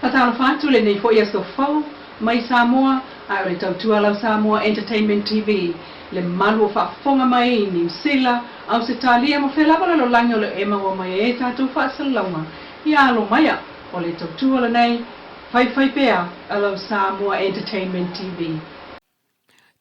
Faatalofa atu lenei foi aso fou mai Samoa ae o le tautua lau Samoa Entertainment TV le malu o faafofoga mai i Niu Sila, Ausetalia ma fea lava lalolagi o lo o e maua mai ai tatou faasalalauga ia alo maia o le tautua lenei faifai pea a lau Samoa Entertainment TV.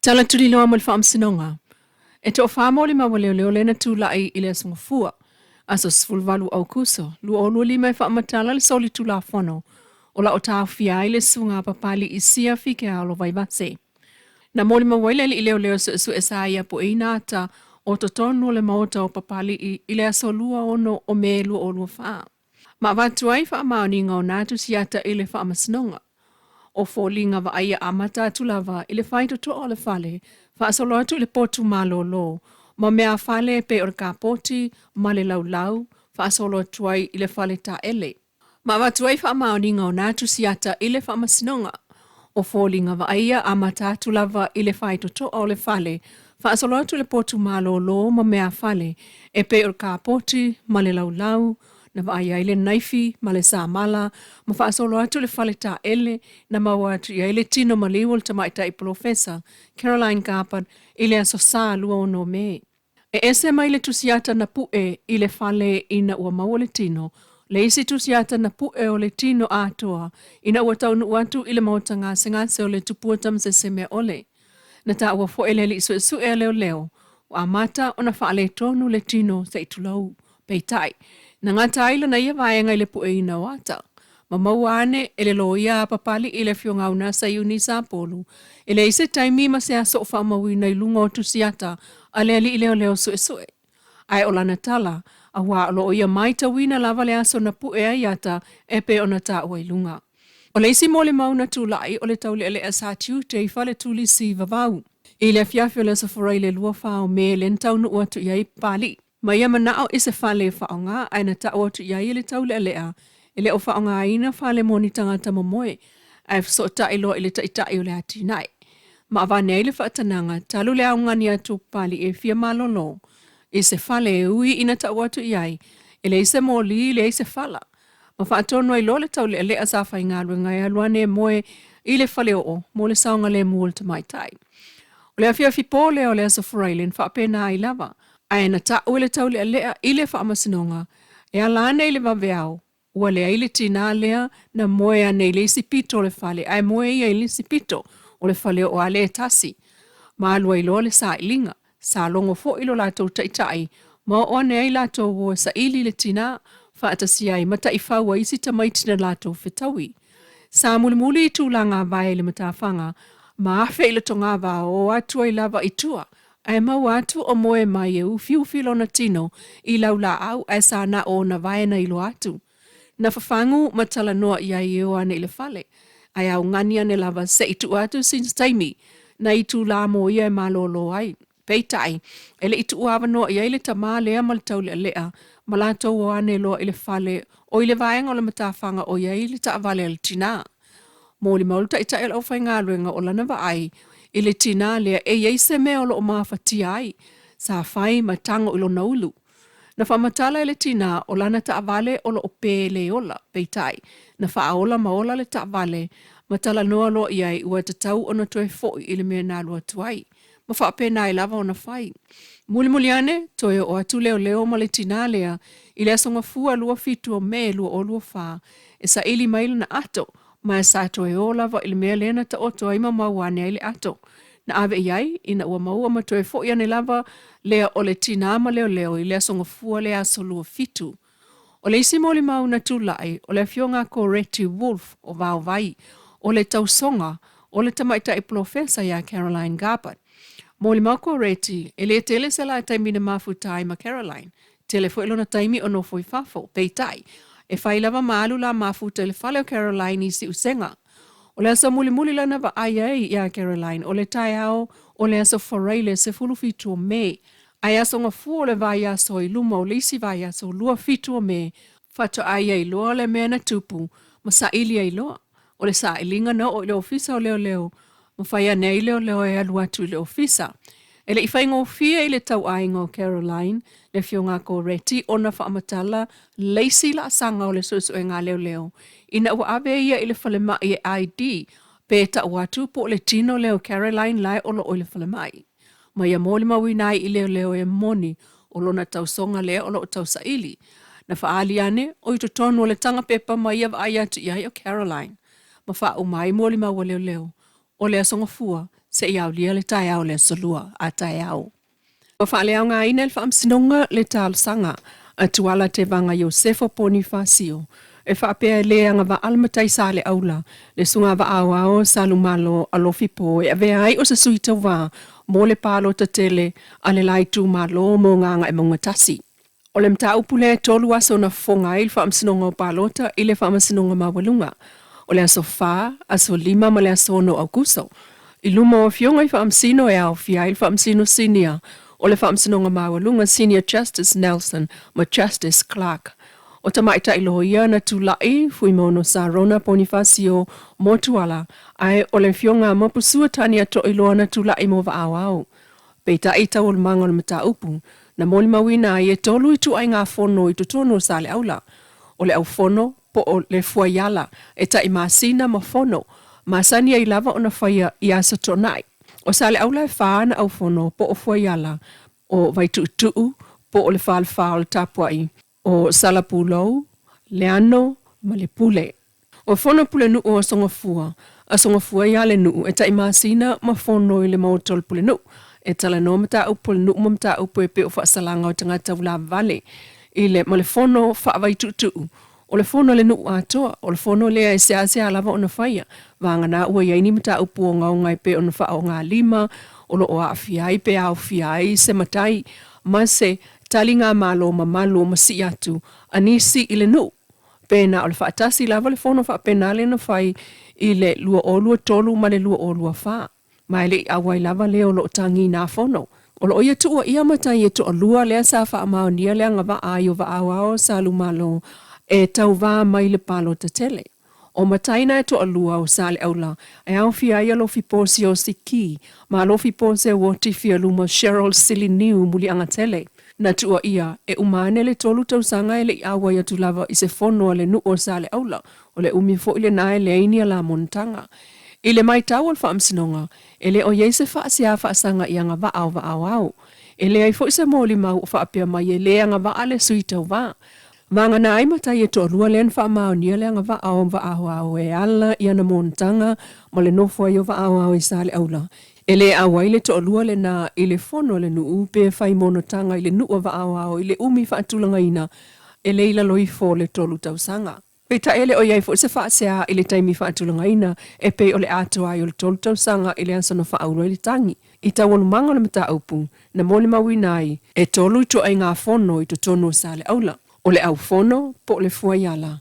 Tala tuliloa mo le Faamasinoga. E toafa molimau a leoleo lea na tulai i le Aso Gafua, aso 18 Aokuso, 2025 e faamatala le solitulafono o la o taofia ai le susuga a Papali'i Siafi Keaolo Vaivase. Na molimau ai le alii leoleo suesue sa ia pueina ata o totonu o le maota o Papali'i i le aso 26 o Me 2024. Ma avatu ai faamaoniga o na tusiata i le Faamasinoga. O foliga vaaia amata atu lava i le faitotoa o le fale, faasolo atu i le potu malolo, ma meafale e pei o le kapoti ma le laulau, faasolo atu ai i le fale taele. Ma avatu ai faamaoniga o na tusiata i le Faamasinoga. O foliga vaaia amata atu lava i le faitotoa o le fale, faasolo atu i le potu malolo ma meafale e pei o le kapoti ma le laulau, na vaai ai le naifi ma le samala ma faasolo atu i le fale taele na maua atu i ai le tino maliu o le tamaitai polofesa Caroline Garbutt i le Aso Sa 26 Me. E ese mai le tusiata na pu'e i le fale ina ua maua le tino, le isi tusiata na pu'e o le tino atoa ina ua taunuu atu i le maota gasegase o le tupua tamasese mea ʻole. Na taua foi e le alii suesue a leoleo, ua amata ona faaletonu le tino se i tulou. Peitai, na gata ai lana ia vaega i le pueina o ata. Ma maua ane e le loia a Papali'i le Afioga Aunasa Eunice Apolu, e leai se taimi ma se aso o faamauina i luga o tusiata a le alii leoleo suesue. Ae o lana tala, auā o lo o ia maitauina lava le aso na pue ai ata e pei ona taua i luga. O le isi molimau na tulai o le taulealea sa tiute i fale tulisi i Vavau. I le afiafi o le Aso Faraile 24 o Me lea na taunuu atu i ai Papali'i. Ma ia manao i se fale e faaaoga ae na tau atu i ai e le taulealea e le o faaaogaina fale mo ni tagata momoe ae fesootai loa i le taitai o le atinae. Ma avane ai le faatanaga talu le augani atu o Papali'i e fia malolo i se fale e ui ina tau atu i ai e leai se moli leai se fala. Ma faatonu ai loa le taulealea sa faigaluega e alu ane e moe i le faleoo mo le saogalemu o le tamaitai. O le afiafi pō lea o le Aso Faraile na faapena ai lava, ae na ta'u e le taulealea i le faamasinoga e ala ane i le vaveao, ua leai le tinā lea na moe ane i le isi pito o le fale ae moe ia i le isi pito o le faleoo a le tasi. Ma alu ai loa le sailiga. Sa logo foi lo latou taitai ma oo ane ai latou o e saili i le tinā, faatasi ai ma taifau a isi tamaiti na latou fetaui. Sa mulimuli i tulaga vae i le matafaga ma afe i le togava o atu ai lava i tua, ae maua atu o moe mai e ufiufi lona tino i laulaau ae sa na o ona vae na iloa atu. Na fafagu ma talanoa i ai e o ane i le fale, ae augani ane lava se i tuu atu sina taimi na itulā mo ia e malōlō ai. Peitai, e le i tuu avanoa i ai le tamā lea ma le taulealea ma latou o ane loa i le fale o i le vaega o le matafaga o i ai le taavale a le tinā. Molimau le taitai o le aufaigaluega o lana vaai i le tinā lea e i ai se mea o lo o mafatia ai, sa fai ma tago i lona ulu. Na faamatala e le tinā o lana taavale o lo o pē le ola, peitai, na faaola ma ola le taavale ma talanoa loa i ai ua tatau ona toe foi i le mea na alu atu ai. Ma faapena ai lava ona fai. Mulimuli ane, toe oo atu leoleo ma le tinā lea i le Aso Gafua 27 o Me 2024 e saili mai lana ato, ma sa toe o lava i le mea lea na taoto ai ma maua ane ai le ato. Na ave i ai, ina ua maua ma toe foi ane lava lea o le tinā ma leoleo i le Aso Gafua le aso 27. O le isi molimau na tulai, o le Afioga a Goretti Wolfe o Vaovai, o le tausoga o le tamaitai polofesa iā Caroline Garbutt. Molimau Goretti, e le tele se la taimi na mafuta ai ma Caroline. Tele foi lona taimi o nofo i fafo, peitai, e fai lava ma alu la mafuta i le fale o Caroline i Siusega. O le aso mulimuli lana vaai ai iā Caroline, o le taeao o le aso Faraile 17 o Me, Ae aso gafua o le vaiaso i luma o le isi vaiaso 27 o Me, faatoa i ai loa le mea na tupu ma saili ai loa. O le sailiga na oo i le ofisa o leoleo ma fai ane ai leoleo e alu atu i le ofisa. E le i faigofie i le tauaiga o Caroline, le afioga a Goretti ona faamatala le isi laasaga o le suesuega a leoleo ina ua ave ia i le falemai e ID pe tau atu po o le tino lea o Caroline la e o lo o i le falemai. Ma ia molimauina ai i leoleo e moni o lona tausoga lea o lo o tausaili. Na faaali ane o i totonu o le taga pepa ma ia vaai atu i ai o Caroline ma faauma ai molimau a leoleo o le Aso Gafua seia aulia le taeao o le Aso Lua a taeao. Ua faaleaogaina e le Faamasinoga le talosaga a Tuala Tevaga Iosefo Ponifasio e faapea e le agavaa le matai Saleaula le susuga vaaoao Salumalo Alofi Po e avea ai o se sui tauva mo le palota tele a le la itumalo mo Gagaemauga 1. O le mataupu lea e 3 aso na fofoga ai le Faamasinoga o Palota i le Faamasinoga Maualuga, o le aso 4, aso 5 ma le aso 6 Aokuso, i luma o Afioga i Faamasino e aofia ai le Faamasino Sinia o le Faamasinoga Maualuga Senior Justice Nelson ma Justice Clark. O tamaitai loia na tulai Fuimaono Sarona Ponifasio mo Tuala, ae o le Afioga Mapusua Tania Toiloa na tulai mo Vaaoao. Peitai i taualumaga o le mataupu, na molimauina ai e 3 ituaiga fono i totonu o Saleaula, o le aufono po o le fuaiala e tai masina ma fono masani ai lava ona faia i Aso Toonai. O Saleaula e 4 ana aufono po o fuaiala, o Vaituutuu po o le Falefa o le Tapuai, o Salapulou, Leano ma le Pule. O fono pulenuu o Aso Gafua, Aso Gafua ia le nuu e tai masina ma fono i le maota o le pulenuu e talanoa mataupu a le nuu ma mataupu e pei o faasalaga o tagata ulavavale i le ma le fono faavaituutuu o le fono a le nuu atoa. O le fono lea e seasea lava ona faia, vagana ua i ai ni mataupu ogaoga e pei ona faaogalima o lo o aafia ai pe aofia ai se matai ma se taligamalo mamalu o masii atu a nisi i le nuu. Pe na o le faatasi lava le fono faapena lea na fai i le 2023 ma le 2024, ma e le i auai lava le o lo o tagiina fono. O lo o ia tuuaia matai e toalua lea sa faamaonia le agavaa ai o Vaaoao Salumalo e tauva mai le palota tele. O matai na e toalua o Saleaula e aofia ai Alofi Po Siaosi Ki ma Alofi Po Seuoti Fialuma Cheryl Siliniu Muliagatele. Na tuuaia e uma ane le 3 tausaga e le i auai atu lava i se fono a le nuu o Saleaula, o le umi foi lena e leai ni ala monotaga. I le matau o le Faamasinoga, e le o i ai se faasea faasaga i agavaa o Vaaoao. E leai foi se molimau o faapea mai e le agavaa le sui tauva. Vagana ai matai e toalua lea na faamaonia le agavaa o Vaaoao e ala i ana monotaga ma le nofo ai o Vaaoao i Saleaula. E le auai le toalua lena i le fono a le nuu pe fai monotaga i le nuu a Vaaoao i le umi faatulagaina e le i lalo ifo o le 3 tausaga. Peitai e le o i ai foi se faasea i le taimi faatulagaina e pei o le atoa ai o le 3 tausaga i le aso na faaulu ai le tagi. I taualumaga o le mataupu, na molimauina ai e 3 ituaiga fono i totonu o Saleaula, o le aufono po o le fuaiala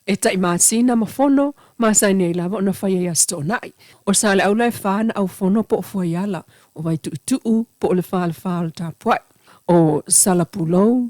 e tai masina ma fono masani ai lava ona faia i Aso Toonai. O Saleaula e 4 ana aufono po o fuaiala, o Vaituutuu po o le Falefa o le Tapuai, o Salapulou,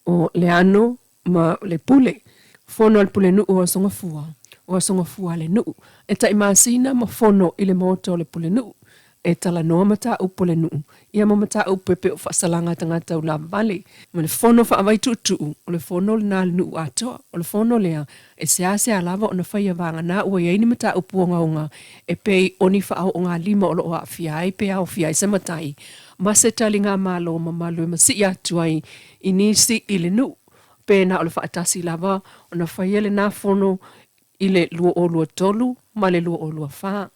o Leano ma le Pule, fono a le Pulenuu o Aso Gafua, o Aso Gafua a le nuu, e tai masina ma fono i le maota o le Pulenuu, e talanoa mataupu a le nuu, ia ma mataupu e pei o faasalaga a tagata ulavavale, ma le fono faavaituutuu, o le fono lena a le nuu atoa, o le fono lea e seasea lava ona faia vagana ua i ai ni mataupu ogaoga e pei o ni faaoogalima o lo o aafia ai pe aofia ai se matai ma se taligamalo mamalu e masii atu ai i nisi i le nuu, pe na o le faatasi lava ona faia lena fono i le 2023 ma le 2024.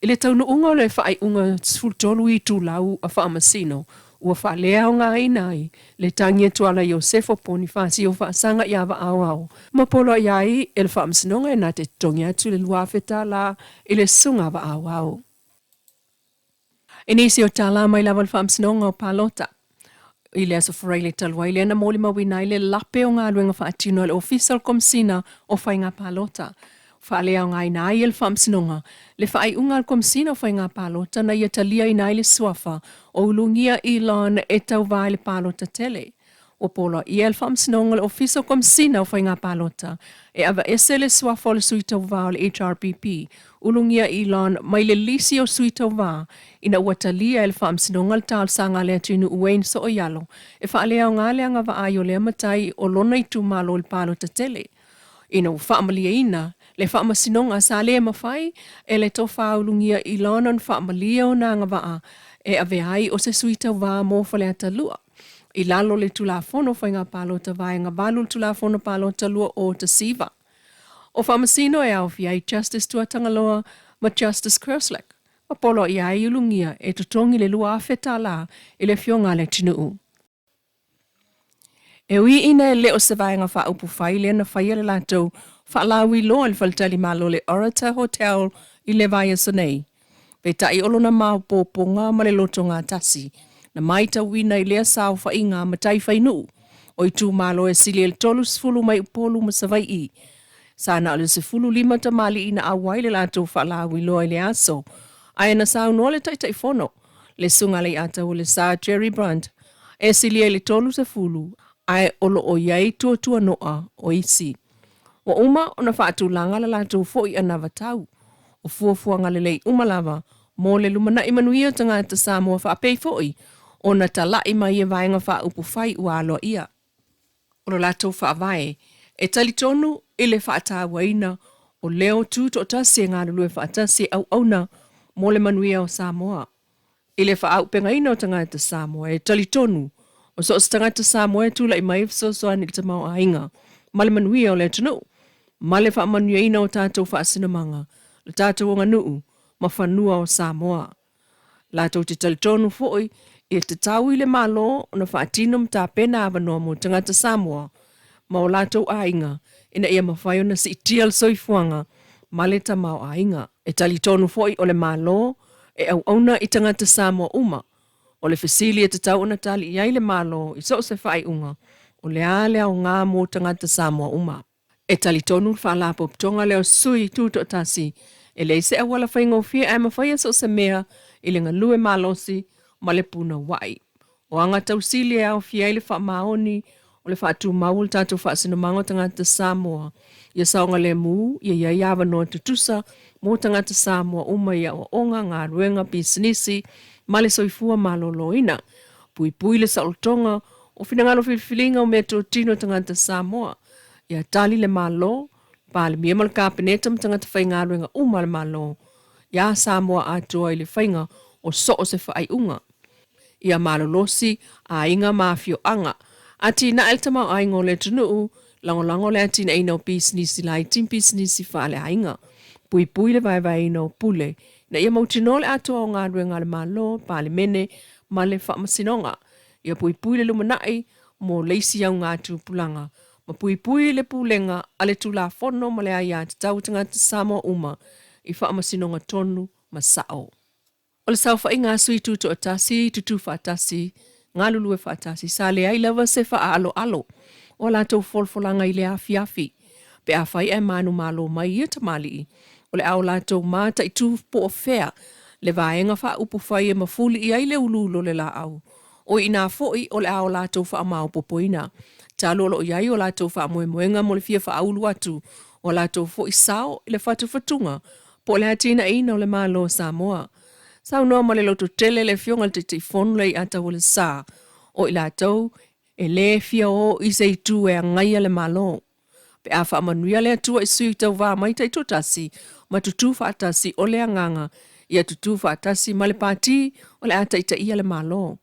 I le taunuuga o le faaiuga 13 itulau a Faamasino, ua faaleaogaina ai le tagi a Tuala Iosefo Ponifasio faasaga iā Vaaoao ma poloaia ai e le Faamasinoga e na te totogi atu le $2,000 i le susuga a Vaaoao. I nisi o tala mai lava o le Faamasinoga o Palota i le Aso Faraile talu ai lea na molimauina ai le lape o galuega faatino a le Ofisa o le Komesina o Faiga Palota. Faaleaogaina ai e le Faamasinoga le faaiuga a le Komesina o Faiga Palota na ia taliaina ai le suafa o Ulugia Elon e tauva i le palota tele. Ua poloaia e le Faamasinoga o le Ofisa o Komesina o Faiga Palota e aveese le suafa o le sui tauva o le HRPP, Ulugia Elon, mai le lisi o sui tauva ina ua talia e le Faamasinoga le talosaga a Leatinuu Wayne Sooialo e faaleaoga le agavaa o lea matai o lona itumalo i le palota tele. Ina ua faamalieina le Faamasinoga, sa le mafai e le Tofa Ulugia Elon ona faamalie ona agavaa e avea ai o se sui tauva mo Faleata 2 i lalo o le Tulafono Faiga Palota Vaega 8 o le Tulafono Palota 2019. O Faamasino e aofia ai Justice Tuatagaloa ma Justice Kerslake, ma poloaia ai Ulugia e totogi le $2,000 i le afioga a Leatinuu. E ui ina e le o se vaega faaupufai lea na faia le latou faalauiloa i le faletalimalo le Orator Hotel i le vaiaso nei, peitai o lona maopoopoga ma le lotogatasi na matauina i lea saofaiga a matai fainuu o itumalo e sili ai le 30 mai Upolu ma Savaii. Sa na o le 15 tamalii na auai le latou faalauiloa i le aso, ae na saunoa le Taitaifono, le Susuga Leiataualesa Jerry Brunt, e sili ai le 30 ae o lo o i ai tuatuanoa o isi. Ua uma ona faatulaga la latou foi anavatau, o fuafuaga lelei uma lava mo le lumanai manuia o tagata Samoa faapei foi ona tala'i mai e vaega faaupufai ua aloaia. O lo latou faavae e talitonu i le faatauaina o leo tutoatasi e galulue faatasi e auauna mo le manuia o Samoa. I le faaaupegaina o tagata Samoa, e talitonu o so o se tagata Samoa e tulai mai e fesoasoani i le tamaoaiga ma le manuia o le atunuu, ma le faamanuiaina o tatou faasinomaga, le tatou aganuu ma fanua o Samoa. Latou te talitonu foi e tatau i le Malo ona faatino ma tapena avanoa mo tagata Samoa ma o latou aiga ina ia mafai ona siitia le soifuaga ma le tamaoaiga. E talitonu foi o le Malo e auauna i tagata Samoa uma. O le fesili e tatau ona tali i ai le Malo i so o se faaiuga, o le a le aoga mo tagata Samoa uma? E talitonu le Faalapotopotoga lea o Sui Tutoatasi e leai se auala faigofie ae mafai so o se mea i le galue malosi ma le punouai. O aga tausili e aofia ai le faamaoni o le faatumau o le tatou faasinomaga o tagata Samoa ia saogalemu, ia i ai avanoa tutusa mo tagata Samoa uma i aoaoga, galuega, pisinisi ma le soifua maloloina. Puipui le saolotoga o finagalo filifiliga o meatotino a tagata Samoa. Ia tali le Malo, Palemia ma le Kapeneta ma tagata faigaluega uma a le Malo iā Samoa atoa i le faiga o so o se faaiuga. Ia malolosi aiga ma afioaga. Atinae le tamaoaiga o le atunuu, lagolago le atinaeina o pisinisi laiti ma pisinisi faaleaiga. Puipui le vaevaeina o pule ina ia mautinoa le atoa o galuega a le Malo, Palemene ma le Faamasinoga. Ia puipui le lumanai mo le isi augatupulaga ma puipui le pulega a le Tulafono ma le aiatatau a tagata Samoa uma i faamasinoga tonu ma sao. O le saofaiga a sui tutoatasi, tutū faatasi, galulue faatasi, sa leai lava se faaaloalo o a latou folafolaga i le afiafi. Pe afai ae manumalo mai ia tamalii, o le a o latou mataitū po o fea le vaega faaupufai e mafuli i ai le uluulu o le laau. O i inā foi o le a o latou faamaopoopoina. Talu o lo o i ai o latou faamoemoega mo le fia faaulu atu o a latou foi sao i le fatufatuga po o le atinaeina o le Malo o Samoa. Saunoa ma le lototele le Afioga i le Taitaifono Leiataualesa, o i latou e le fia o i se itu e agaia le Malo. Pe a faamanuia le Atua i sui tauva mai taitoatasi ma tutū faatasi o le agaga ia tutū faatasi ma le pati o le a taitaia le Malo.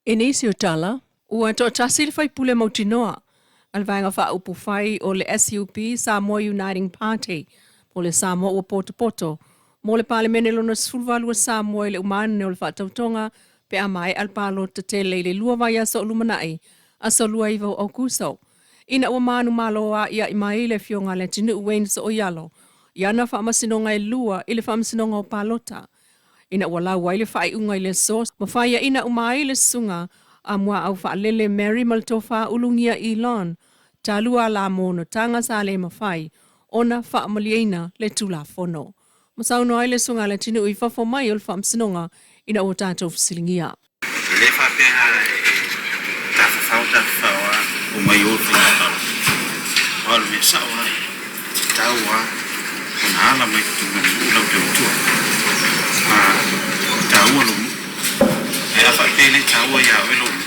I nisi o tala, ua toatasi le faipule mautinoa a le Vaega Faaupufai o le SUP, Samoa Uniting Party, po o le Samoa Ua Potopoto, mo le Palemene lona 18 o Samoa i le umaane o le faatautoga pe a maea le palota tele i le lua vaiaso o lumanai, aso 29 o Aokuso. Ina ua manumalo a'ia'i mai le Afioga a Leatinuu Wayne Sooialo i ana faamasinoga e lua i le Faamasinoga o Palota, ina ua lau ai le faaiuga i le aso ma faiaina uma ai le susuga a Muaau Faalele Mary ma le Tofa Ulugia Elon talu a la monotaga sa le mafai ona faamalieina le Tulafono. Ma saunoa ai le Susuga a Leatinuu i fafo mai o le Faamasinoga ina ua tatou fesiligia. E le faapea e Tafafao tafafao lava omai o i le faiga palota. Aua o le mea sao lava, e tatau lava ona ala mai totonu o le nuu lau tautua. A taua lou nuu. Ae a faapea e le taua ia oe lou nuu,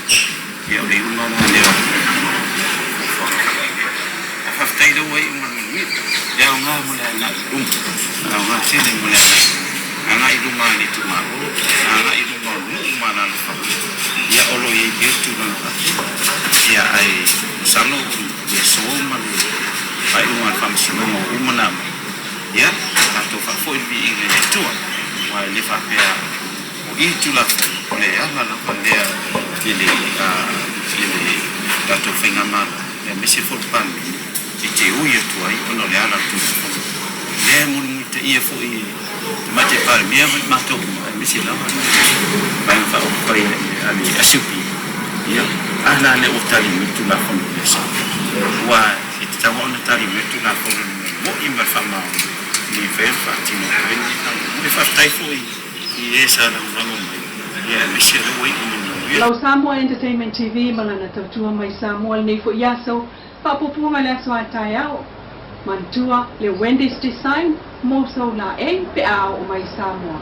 ia o le iuga lena lea o fuafuaga faapea. Ae faafetai lea ua iu ma le manuia. E aoga mo le agai i luma, e aoga tele mo le agai i luma. Agai i luma a le itumalo, agai i luma o nuu ma alaalafaga, ia o lo o i ai pea le tulaga faapea. Ia ae masalo o le aso ma le faaiuga a le Faamasinoga ua uma ona aumai, ia tatou faafoi le viiga i le Atua, aua e le faapea o i le Tulafono, o le ala lava lea i le i le tatou Faigamalo, aemaise foi le Palemene, e te ui atu ai ona o le ala o le Tulafono. Lea e mulimulitaia foi e Tamaitai Palemia ma i matou uma, aemaise lava le Vaega Faaupufai a le SUP, ia, a la lea ua tali mai le Tulafono i le aso? Aua e tatau lava ona tali mai le Tulafono i le mea moni ma le faamaoni, ina ia mafai ona faatino ai lenei faamoemoe. Faafetai foi i e sa lagolago mai, ia aemaise o lea ua iu ma le manuia. Lau Samoa Entertainment TV ma lana tautua mai Samoa lenei foi aso, faapuapuaga le aso a taeao. Manatua le Wendy's Design mo sou laei pe a oo mai Samoa.